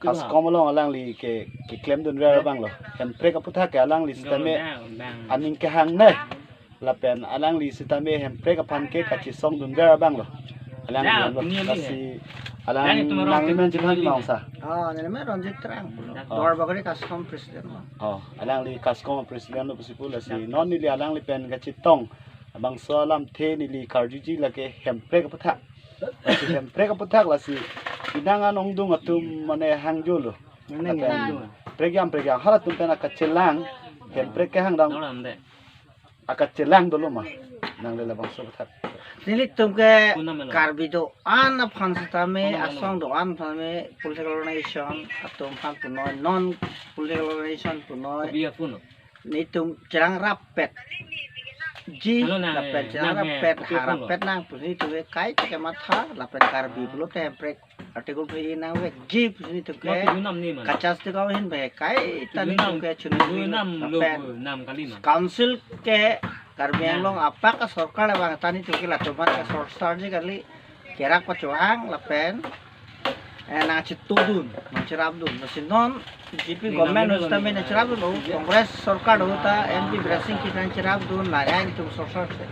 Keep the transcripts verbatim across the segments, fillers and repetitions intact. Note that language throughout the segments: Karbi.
CASCOM along alangli ke, keklemdunver abang lo. Hemprek aputhak ke alangli sitame aning kehangne. Lapen alangli sitame Hemprek aphan ke kachesongdunver abang lo. Alangli lo. Lasi alang, nanglimen chethan ma, sir? Oh, nelimen Ronjit Terang. Oh. Duarbagori CASCOM president lo. Oh, alangli CASCOM president lo pusi pu, lasi non neli alangli pen kachetong abangso alamthe neli karjuji lake Hemprek aputhak. Lasi Hemprek aputhak lasi inang an ongdung atum mane hangjo lo. Mane hangjo. Prekyam prekyam halatum pen akachelang, Hemprek kehang dang akachelang dolo ma? Nangli labangso aputhak. Nelitum ke Karbi do-an aphan sitame, asong do-an aphan sitame, political organization atum aphan punoi, non political organization punoi. Nelitum cherang rappetji, lapen cherang rappet, ha rappet nang pusi nelitum ke kaike matha, lapen Karbi pulote Hemprek Article three nangvekji pusi nelitum ke kachas te kau hin be kaita nelitum ke chunung lapen council ke Karbi Anglong apak asorkar abang ta nelitum ke latum aphan ke sorsarji kali, kerak pachohang lapen eh, nangchetongdun, nangcherapdun. Lasi non BJP government lo sitame nangcherapdunlo, Congress sorkar lo ta MP Bidya Sing Engineer nangcherapdun, la ya nelitum sorsar se.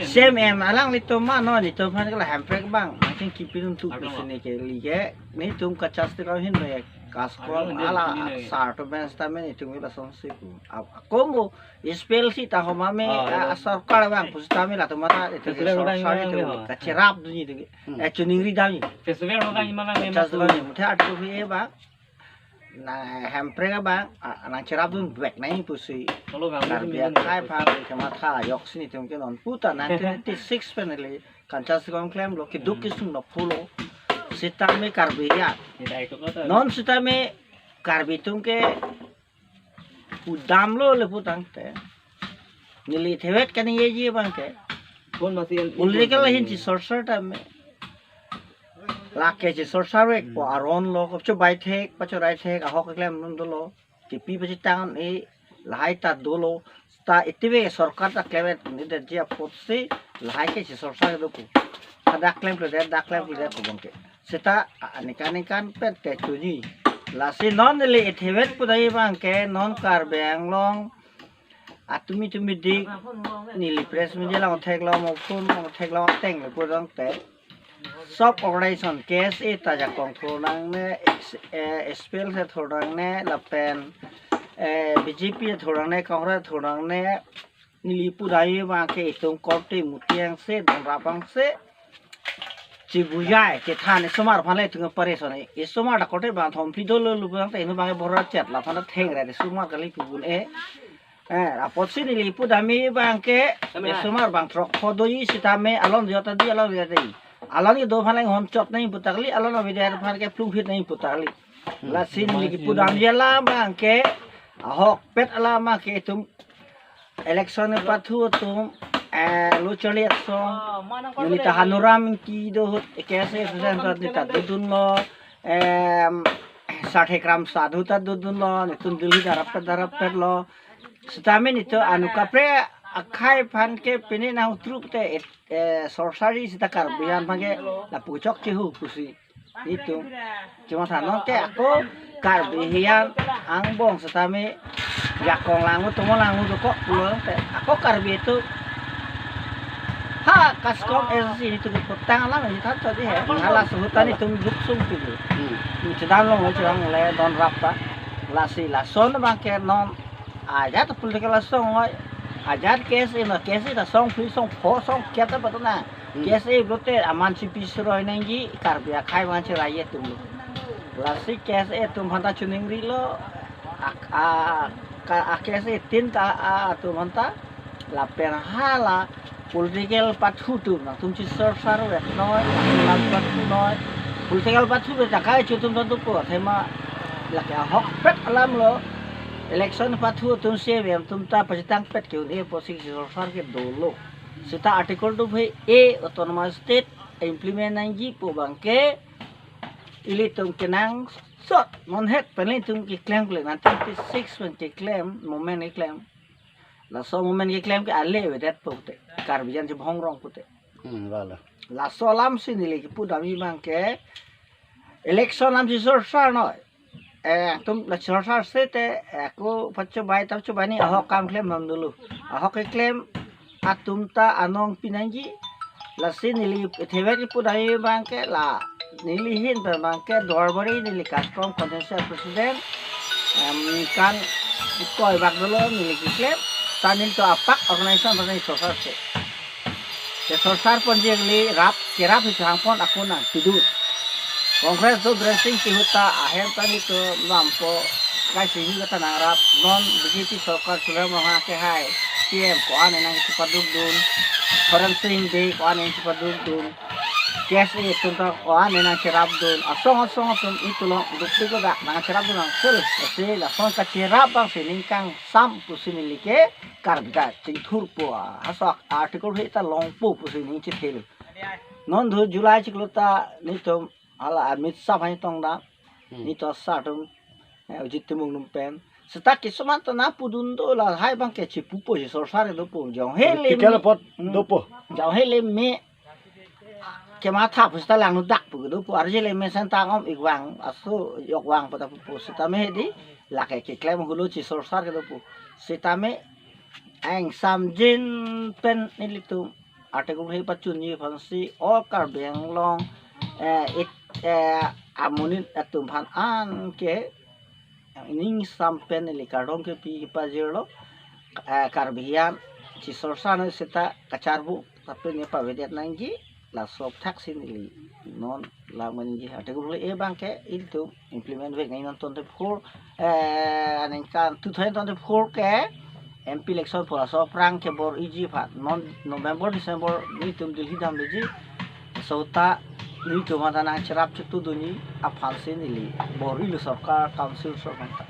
Same em alanglitum ma non nelitum aphan ke la Hemprek abang nangchingkipidun tu pusi neli ke, nelitum kachas te kau hin be CASCOM hala sar atum pen sitame nelitum ke lasonsi pu. Ako mo special sita homa me, ah, sorkar abang pusitame latum ta nelitum ke sorsar nelitum ke kacherapdunji nelitum ke. Eh, chuningri damji. Festival abang ima abang, chas abang, muthe atu hi abang. Na Hemprek abang, ah, nangcherapdunvek nangji pusi. Karbi akhei aphan kematha ajoksi nelitum ke non puta nineteen eighty-six pen neli kanchas kong klemlo, keduk kesung lo pulo. Sitame Karbi ya. Non sitame Karbi atum ke pudamlo le putangte, neli thevet kaningjeji abang ke political ahin chesorsar tame, lake chesorsarvekpo aron lo, kopcho bai thek, pachorai thek, ahok klemdun dolo, kepi pachetang e, lahai ta dolo, ta itime sorkar ta klemet ni detji apotsi lahai ke chesorsar do pu. Hadak klemkledet, dak klemkledet pu abang ke. Seta aningkan aningkan pen te chunji. Lasi non neli ithevet pudai abang ke non Karbi Anglong atumi tumi dik neli press media along theklong, mo phone along theklong ateng le pudang te. Sob organization, KSA ta jakong thurnangne, eh, SPLC thurnangne, lapen, eh, BJP thurnangne, Congress thurnangne, neli pudai abang ke itum korte mutiang se, donrap abang se, chibujai, chethan, isomar aphan le itum pareson, isomar ta korte abang thom phi dolo lu abang te, inut abang ke borachet, laphan thengre, isomar kali pubun e. Eh, apotsi neli pudam abang ke, isomar abang throk pho doji sitame, alon jota di, alon jota di. Alon kedo aphan le honchot nangji pu ta kali, alon avedetji aphan ke plungphit nangji pu ta kali. Lasi neli kipudamji alam abang ke, ahokpet alam abang ke itum election pathu atum, eh, lo charli atum, neli ta Hanuram Ingti do ahut, KSA president ta neli ta dodunlo, em, Sarthe Kramsa do ta dodunlo, nelitum Delhi darap darap lo. Sitame nelitum anu kaprek akhei aphan ke pine nang truk te, eh, sorsari sita Karbi aphan ke lapu chokche hu pusi. Itum. Cuma thanon ke ako Karbi ahin angbong sitame jakong langno, tomo langno dokok pulo te. Ako Karbi atum ha CASCOM SSC nelitum keputang alam neli than tadi he. Hala suhutan nelitum duksung pilu. Chedam long chedam le donrap ta. Lasi lason abang ke non ajat political asong oi. Ajat KSA ma, KSA ta song phi song pho song kiat ta patna. KSA pulote aman si pi sroi nangji, Karbi akhei aman si raye atum lo. Lasi KSA atum aphanta chuningrilo, ak-, a, ka, a KSA tin ta, a, atum aphanta, lapen hala political pathu atum, nangtum chesorsarvek noi, alam pathu noi, political pathu be ta kai chutum tantu po, athema lake ahokpet alam lo, election pathu atum CVM atum ta pachetangpet ke un-e apotsi chesorsar ke dolo. Seta Article two phei A Autonomous State implement nangji pu abang ke ilitum kenangsot monhet pen ilitum keklem kle nineteen eighty-six pen keklem, movement keklem. Laso movement keklem ke ale avedet pute. Karbi an chibhong rong pute. Hmm, wala. Laso alam si neli kipudamji abang ke Election nam si sorsar noi. Eh, atum la sorsar sete, eh, ako pachobai tam chobai ni ahok kam klem nam dulu. Ahok keklem atum ta anong pinangji. Lasi neli thevek ipu dai abangke la neli ahin pen abangke Duarbari neli CASCOM constituency president, em, kan koi bak dolo neli keklem. Ta neli to apak organization pen sorsar se. Ke sorsar ponji kali rap, kerap isi hangpon ako nangpidun. Congress do dressing si huta ahem tani to lampo kai si hu kata nangrap non B J P sorkar Tuliram Ronghang ke hai C M ko-an nangchepadukdun, Horen Sing Bey ko-an nangchepadukdun, K S A atum ta ko-an nangcherapdun, asong asong atum itulong dukti ko da nangcherapdun nang full. Ese lason kacherap abang si ningkang sam pusi neli ke Karbi ta chingthurpo, aso article he ta longpo pusi neli chethelo. Non do July chiklo ta netum hala Amit Shah hai tong da, Hmm. netum sar atum, eh, Ajit Timung atum pen. Seta kisuman ta nangpudun do la hai abangke chipupo si sorsar dopo jong he lem. Tikel apot Hmm. dopo. Jong he lem me kematha pu seta lang dak pu dopo arje lem me sentang om ikwang aso yok wang pada pupo seta me di lake keklem hulu si sorsar ke dopo. Seta me angsam jin pen nelitum article he pachunji aphansi all Karbi Anglong, eh, it, eh, amonit atum aphan anke ining sam pen neli kardom kepi kepajirlo, eh, Karbi an si sorsar noi seta kacharbu tapi ne pavedet nangji laso aphuthak si neli non la menji article he abangke ilitum implement vek nai non twenty-four, eh, aningkan two thousand twenty-four ke M P election pu laso aphrang ke bor-iji aphan non November December netum Delhi damji. Seta netum anta nangcherap chitudunji aphansi neli bor-ilo sorkar council sorkar ta.